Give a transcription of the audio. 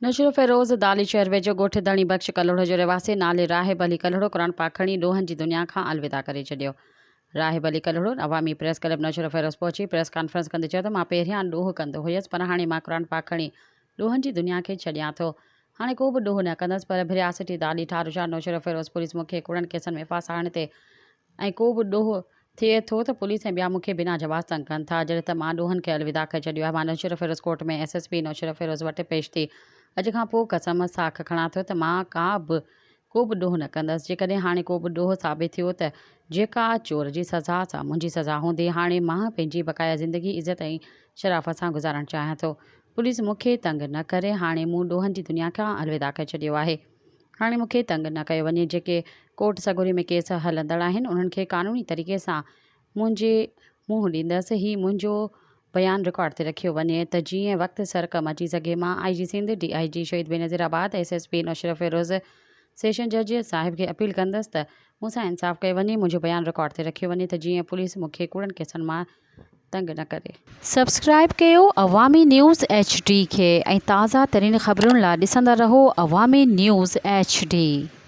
Naushahro Feroze, Dali شهر ويجهو ڳوٺ ڌڻي بخش ڪلهوڙو جو رهواسي نالي راهب علي ڪلهوڙو قرآن پاڪ کڻي ڏوهن جي دنيا کان الوداع ڪري ڇڏيو. راهب علي ڪلهوڙو عوامي پريس ڪلب نوشهروفيروز پهچي پريس ڪانفرنس ڪندي چيو ته مان پهريان ڏوهه ڪندو هيس پر هاڻي مان قرآن پاڪ کڻي ڏوهن جي دنيا کي ڇڏيان ٿو. هاڻي ڪو به ڏوهه نه ڪندس پر ڀرياسٽي دالي ٺاروشاه نوشهروفيروز پوليس مون کي ڪوڙن ڪيسن ۾ ڦاسائڻ تي ۽ ڪو به ڏوهه ٿئي ٿو ته پوليس ۽ ٻيا مون کي بنا جواز تنگ ڪن ٿا، جڏهن ته مان ڏوهن کي الوداع ڪري ڇڏيو آهي، مان Naushahro Feroze court ۾ S S P Naushahro Feroze وٽ پيش ٿي اڄ کان پوء قسم ساک کڻان ٿو ته مان ڪا به ڪو به ڏوهه نه ڪندس، جيڪڏهن هاڻي ڪو به ڏوهه ثابت ٿيو ته جيڪا چور جي سزا سا منهنجي سزا هوندي، هاڻي مان پنهنجي بقايا زندگي عزت ۽ شرافت سان گذارڻ چاهيان ٿو، پوليس مون کي تنگ نه ڪري، هاڻي مون ڏوهن جي دنيا کان الوداع ڪري ڇڏيو آهي. هاڻي مون کي تنگ نه ڪيو وڃي، جيڪي ڪورٽ سڳوري ۾ ڪيس هلندڙ آهن انهن کي قانوني طريقي سان منهنجي منهن ڏيندس، هي منهنجو بيان رڪارڊ تي رکيو وڃي ته جيئن وقت سر ڪم اچي سگهي، مان I G Sindh, D I G Shaheed Benazirabad, S S P Naushahro Feroze, session جج صاحب کي اپيل ڪندس ته مون سان انصاف ڪيو وڃي، منهنجو بيان رڪارڊ تي رکيو وڃي ته جيئن پوليس مون کي ڪوڙن ڪيسن مان تنگ نه ڪري. سبسڪرائيب ڪيو عوامي نيوز ايڇ ڊي کي ۽ تازه ترين خبرن لا ڏسندا رهو عوامي نيوز ايڇ ڊي.